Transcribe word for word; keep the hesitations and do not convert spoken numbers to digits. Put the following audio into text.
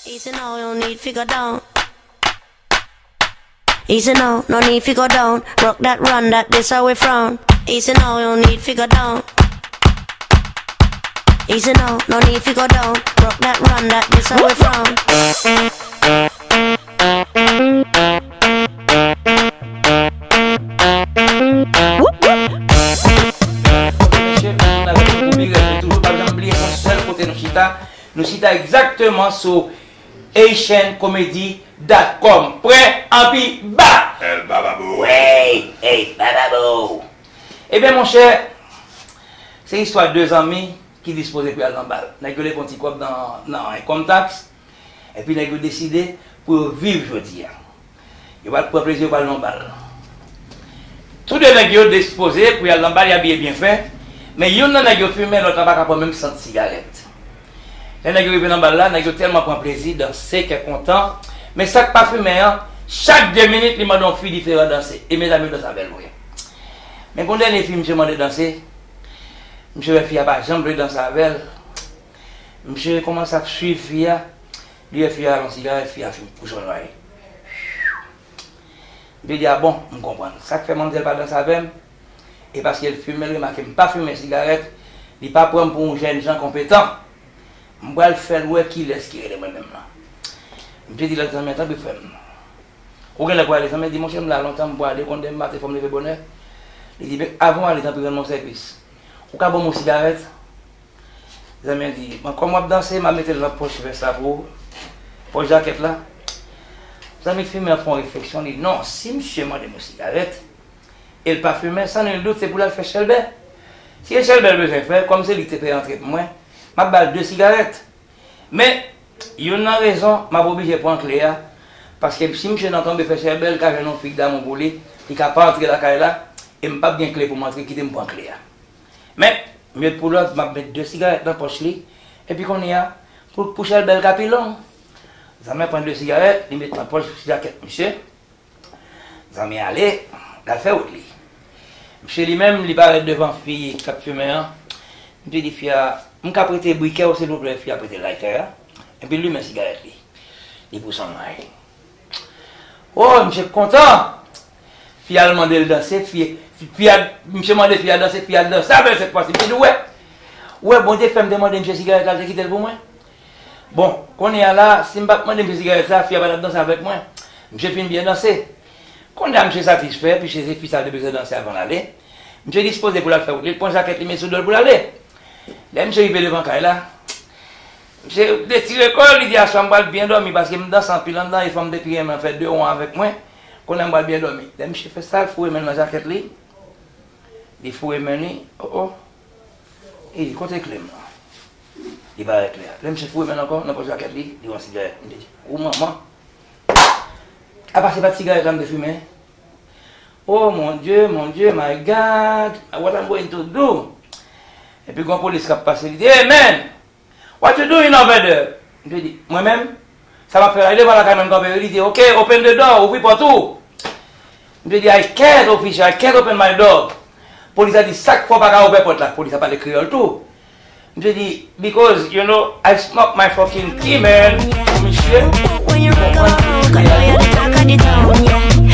Easy now, no need fi go down. Easy now, no need fi go down. Rock that, run that, this how we frown. Easy now, no need fi go down. Easy now, no need fi go down. Rock that, run that, this how we frown. Mesye, nou avèk nou pou Big Red, nou toujou pa janm bliye se yon sèl kote nou chita. Nou chita egzakteman sou Haitian Comedy dot com. Prè, anpi ba! El Bababo. Wey! Ey, Bababo! Ebyen, monchè, se istwa de zanmi ki dispoze pou y al nan bal. Nèg yo leve yon ti kòb nan, nan income tax, epi nèg yo deside pou yo viv jodi a. Yo pral pran plezi, yo pral nan bal. Tou de nèg yo dispoze pou y al nan bal, y abiye byen fè, men youn nan nèg yo fimen, lòt la pa ka pran menm sant sigarèt. Lè nèg yo rive nan bal la, nèg yo tèlman pran plezi, danse, kè kontan. Men sa k pa fimen an, chak de minit, li mande yon fi diferan danse. E mezanmi, yo danse avè l vre. Men gon dènye fi misye mande danse, misye wè fi a pa janm vle danse avè l. Misye kòmanse ap swiv fi a, li wè fi a al yon sigarèt, fi a fin kouche nwaye. M te di, a bon, m konprann. Sa k fè manmzèl pa danse avè m, e paske l fimen, l remake m pa fimen sigarèt, li pa pran m pou yon jènjan konpetan. M pral fè l wè kilès ki rele mwen menm nan. M te di lòt zanmi an, tanpri frè m. Ou genlè pral ale, zanmi an di, monchè, m la lontan, m pral ale, ou konn demen maten fò m leve bonè. Li di, men avan w ale, tanpri rann mwen yon sèvis. Ou ka ban m yon sigarèt? Zanmi an di, bon, kòm w ap danse, m a mete l nan pòch vès la pou ou, pòch jakèt la. Zanmi fimen an fè yon refleksyon, li di, non, si misye mande m yon sigarèt, e l pa fimen, san nil dout, se pou l al fè chèlbè. Si se chèlbè l bezwen fè, kòm se li ki te peye antre pou mwen, m ap ba l de sigarèt. Men, youn nan rezon, m ap oblije pran kle a, paske si misye nan tonbe fè chèlbè, l ka jwenn yon fi k damou pou li, li ka pa antre lakay la, e m p ap gen kle pou m antre, kite m pran kle a. Men, m met pou lòt, m ap met de sigarèt nan pòch li, epi kounye a, pou, pou chèlbè l ka pi long. Zanmi an pran de sigarèt, li met nan pòch jakèt misye. Zanmi an ale, l al fè wout li. Misye li menm, li parèt devan fi k ap fimen an. Misye di fi a, m ka prete brikè w, silvouplè? Fi a prete laytè a, epi l limen sigarèt li. Li pous yon mari. Oh, misye kontan! Fi a al mande l danse, fi, fi a, misye mande fi a danse, fi a danse avè l sèt fwa si. Misye di, ou wè, ou wè, Bondye fè m te mande misye sigarèt la, l te kite l pou mwen. Bon, kounye a la, si m pa t mande misye sigarèt sa, fi a pa t ap danse avèk mwen. Misye fin byen danse. Kounye a misye satisfè, piske se fi sa l te bezwen danse avan l ale. Misye dispoze pou l al fè wout li, l pran jakèt li, met sou do l pou l ale. Lè misye rive devan kay la, misye detire kò l, li di, aswè m pral byen dòmi, paske m danse anpil anndan, e fanm te pi renmen fè de wan avèk mwen. Kounye a m pral byen dòmi. Lè misye fè sa, l foure men l nan jakèt li. Li foure men li, o, o. Li di, kote kle m nan? Li pa wè kle a. Lè misye foure men l ankò nan pòch jakèt li, li wè yon sigarèt. Li te di, o manman! Apa se pa t sigarèt la m te fimen? Oh mon Dieu, mon Dieu, my God, what I'm going to do? Epi gon polis k ap pase, li di, hey man, what you doing over there? M te di, mwen menm? Sa m ap fè la? Li devan lakay mwen, m kanpe, li di, ok, open the door, ouvri pòt ou. M te di, I can't, officer, I can't open my door. Polis la di, sa k fè w pa ka ouvè pòt la? Polis la pale kreyòl tou. M te di, because, you know, I smoke my fucking key, man. Misye, ou konprann ki kle a?